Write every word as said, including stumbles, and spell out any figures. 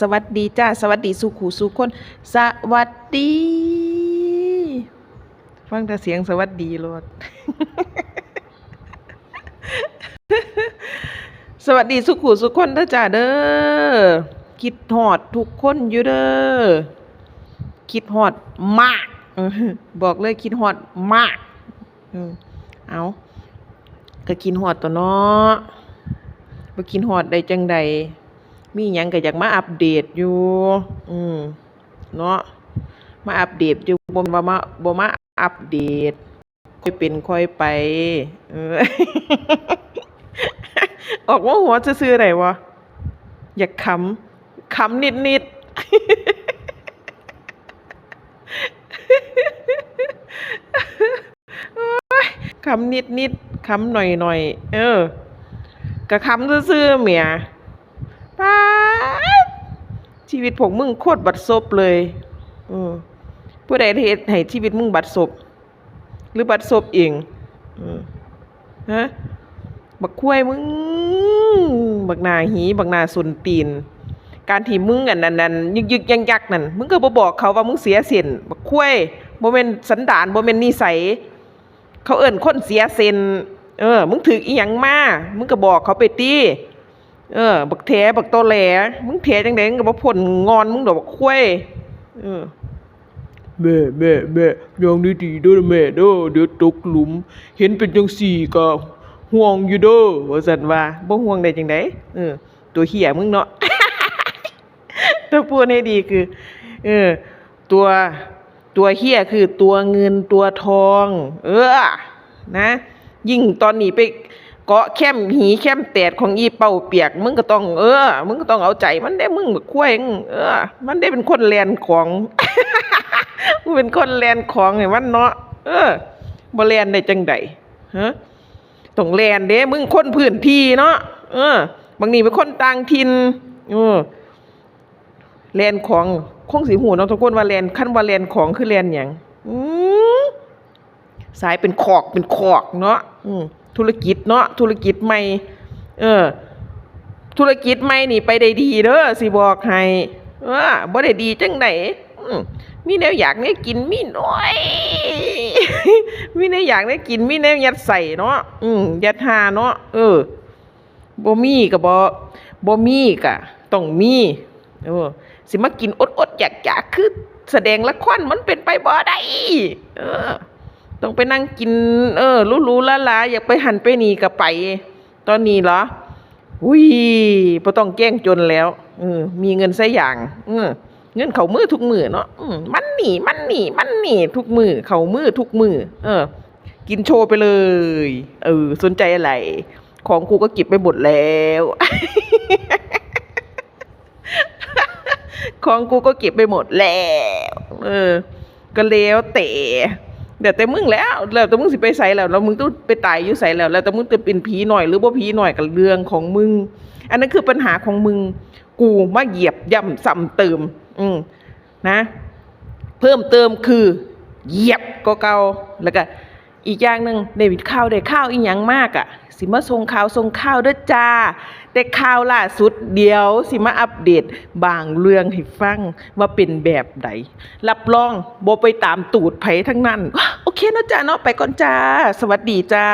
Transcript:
สวัสดีจ้า สวัสดีสู่ผู้สู่คน สวัสดี ฟังแต่เสียงสวัสดีโลด สวัสดีสู่ผู้สู่คนเด้อจ้าเด้อ คิดฮอดทุกคนอยู่เด้อ คิดฮอดมาก บอกเลยคิดฮอดมาก อืม เอา ก็คิดฮอดตั๊วเนาะ บ่คิดฮอดได้จั่งใด มีหยังก็อยากมาอัปเดตอยู่ อืม เนาะ มาอัปเดตอยู่ บ่ บ่มา บ่มาอัปเดต ค่อยเป็นค่อยไป เออ ออกมาหัวซื่อๆได้บ่ อยากขำ ขำนิดๆ ขำนิดๆ ขำหน่อยๆ เออ ก็ขำซื่อๆ แหม ป๊าด ชีวิตพวกมึงโคตรบัดซบเลย เออ ผู้ใดเฮ็ดให้ชีวิตมึงบัดซบ หรือบัดซบเอง เออ ฮะ บักควายมึง บักหน้าหี บักหน้าส้นตีน การที่มึงอันนั้น อันยึกๆ ยักๆ นั่น มึงก็บ่บอกเขาว่ามึงเสียเส้น บักควาย บ่แม่นสันดาน บ่แม่นนิสัย เขาเอิ้นคนเสียเส้น เออ มึงถืกอิหยังมา มึงก็บอกเขาไปติ เออ บักแถ บักตอแหล มึงแถจั่งใด มึงก็บ่พ้นงอนมึงดอก บักควาย เออ แม่ แม่ แม่ ย่างดีๆ เด้อแม่เด้อ เดี๋ยวตกหลุม เห็นเป็นจั่งซี้ก็ห่วงอยู่เด้อ ว่าซั่นว่า บ่ห่วงได้จั่งใด เออ ตัวเหี้ยมึงเนาะ ถ้าพูดให้ดีคือ เออ ตัว ตัวเหี้ยคือตัวเงินตัวทอง เออ นะ ยิ่งตอนนี้ไปเกาะแคมหีแคมแตดของอีเป้าเปียก มึงก็ต้อง เออ มึงก็ต้องเอาใจมันเด้ มึงบักควาย เออ มันได้เป็นคนแล่นของ มึงเป็นคนแล่นของให้มันเนาะ เออ บ่แล่นได้จั่งใด ฮะ ต้องแล่นเด้ มึงคนพื้นที่เนาะ เออ บางนี่เป็นคนต่างถิ่น เออ แล่นของ คงสิฮู้เนาะทุกคนว่าแล่น คันว่าแล่นของคือแล่นหยัง อืม สายเป็นคอกเป็นคอกเนาะ อืม ธุรกิจเนาะ ธุรกิจใหม่ เออ ธุรกิจใหม่นี่ไปได้ดีเด้อ สิบอกให้ เออ บ่ได้ดีจั่งใด อืม มีแนวอยากแนวกิน มีหน่อย มีแนวอยากแนวกิน มีแนวยัดใส่เนาะ อืม ยัดห่าเนาะ เออ บ่มีก็บ่ บ่มีก็ต้องมี เออ สิมากินอดๆ อยากๆ คือแสดงละคร มันเป็นไปบ่ได้ เออ ต้องไปนั่งกิน เออ หรูๆ หราๆ อยากไปหั้นไปนี่ก็ไป ตอนนี้เหรอ อุ้ย บ่ต้องแกล้งจนแล้ว เออ มีเงินซะอย่าง เออ เงินเข้ามือทุกมื้อเนาะ อืม มันนี่ มันนี่ มันนี่ ทุกมื้อ เข้ามือทุกมื้อ เออ กินโชว์ไปเลย เออ สนใจอะไร ของกูก็เก็บไปหมดแล้ว ของกูก็เก็บไปหมดแล้ว เออ ก็แล้วแต่ แล้วแต่มึงแล้ว แล้วแต่มึงสิไปไสแล้ว แล้วมึงต้องไปตายอยู่ไสแล้ว แล้วแต่มึงจะเป็นผีน้อยหรือบ่ผีน้อยก็เรื่องของมึง อันนั้นคือปัญหาของมึง กูมาเหยียบย่ำซ้ำเติม อืม นะ เพิ่มเติมคือ เหยียบกว่าเก่า แล้วก็อีกอย่างหนึ่ง ได้ข่าว ได้ข่าวอีหยังมากอะ สิมาส่งข่าว ส่งข่าวเด้อจ้า แต่ข่าวล่าสุด เดี๋ยวสิมาอัปเดตบางเรื่องให้ฟัง ว่าเป็นแบบใด รับรองบ่ไปตามตูดไผทั้งนั้น โอเคเนาะจ้าเนาะ ไปก่อนจ้า สวัสดีจ้า